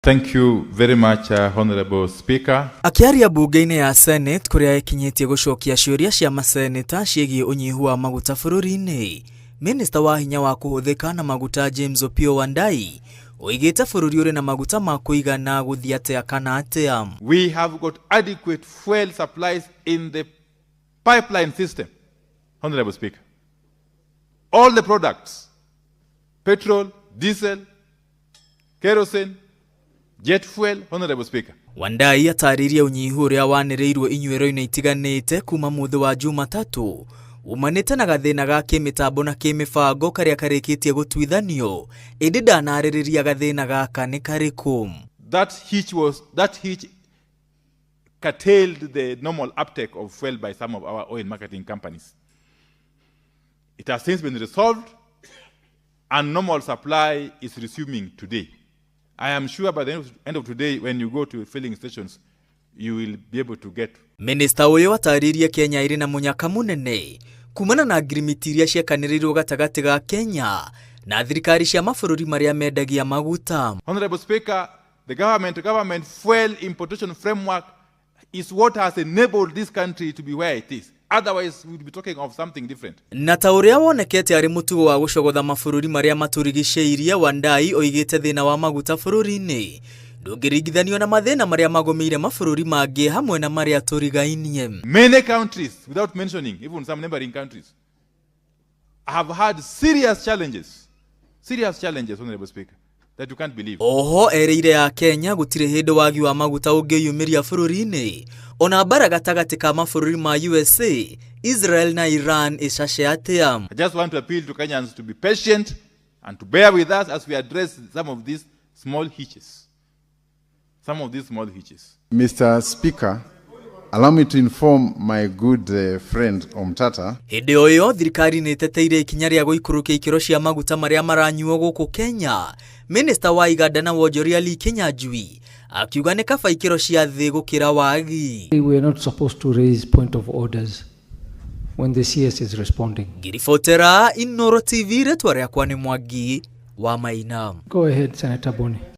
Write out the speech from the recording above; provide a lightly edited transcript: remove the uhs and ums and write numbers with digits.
Thank you very much, Honorable Speaker. Akĩaria mbunge-inĩ ya Senate kũrĩa ekinyĩtie gũcokia ciũria cia maseneta ciĩgiĩ ũnyihu wa maguta bũrũri-inĩ, Minista wa hinya wa kũhũthĩka na maguta James Opiyo Wandayi oigĩte bũrũri ũrĩ na maguta ma kũigana gũthiĩ atĩa kana atĩa. We have got adequate fuel supplies in the pipeline system, Honorable Speaker. All the products, petrol, diesel, kerosene, jet fuel, Honorable Speaker. Wandayi atarĩirie ũnyihu ũrĩa wanĩrĩirwo inyuĩro-inĩ itiganĩte kuma mũthĩ wa Jumatatũ umanĩte na gathĩna ga kĩmĩtambo na kĩmĩbango karĩa karĩkĩtie gũtuithanio, ĩndĩ ndanarĩrĩria gathĩna gaka nĩ karĩkũ. That hitch curtailed the normal uptake of fuel by some of our oil marketing companies. It has since been resolved and normal supply is resuming today. I am sure by the end of today, when you go to filling stations, you will be able to get. Minista ũyũ atarĩirie Kenya ĩrĩ na mũnyaka mũnene kumana na ngirimiti iria ciekanĩrĩirwo gatagatĩ ga Kenya na thirikari cia mabũrũri marĩa mendagia maguta. Honorable Speaker, the government to government fuel importation framework is what has enabled this country to be where it is. Otherwise, we would be talking of something different. Na ta ũrĩa wonekete arĩ mũtugo wa gũcogotha mabũrũri marĩa matũrigicĩirie, Wandayi oigĩte thĩna wa maguta bũrũri-inĩ ndũngĩringithanio na mathĩna marĩa magũmĩire mabũrũri mangĩ hamwe na marĩa tũrigainie. Many countries, without mentioning even some neighboring countries, have had serious challenges. Serious challenges, Honorable Speaker, that you can't believe. Oho erĩire ya Kenya gũtirĩ hĩndĩ wagi wa maguta ũngĩyumĩria bũrũri-inĩ ona mbara gatagatĩ ka mabũrũri ma USA, Israel na Iran ĩcace atĩa. I just want to appeal to Kenyans to be patient and to bear with us as we address some of these small hitches. Some of these small hitches. Mr. Speaker, allow me to inform my good friend Omtata Hĩndĩ o ĩyo thirikari nĩ ĩteteire ikinya rĩa gũikũrũkia ikĩro cia maguta marĩa maranyuo gũkũ Kenya. Minista wa iganda na wonjoria Lee Kinyanjui akiuga nĩ kaba ikĩro cia thĩ gũkĩra wagi. We are not supposed to raise point of orders when the CS is responding. Ngiribotera Inooro TV, rĩtwa rĩakwa nĩ Mwangi wa Maina. Go ahead, Senator Boni.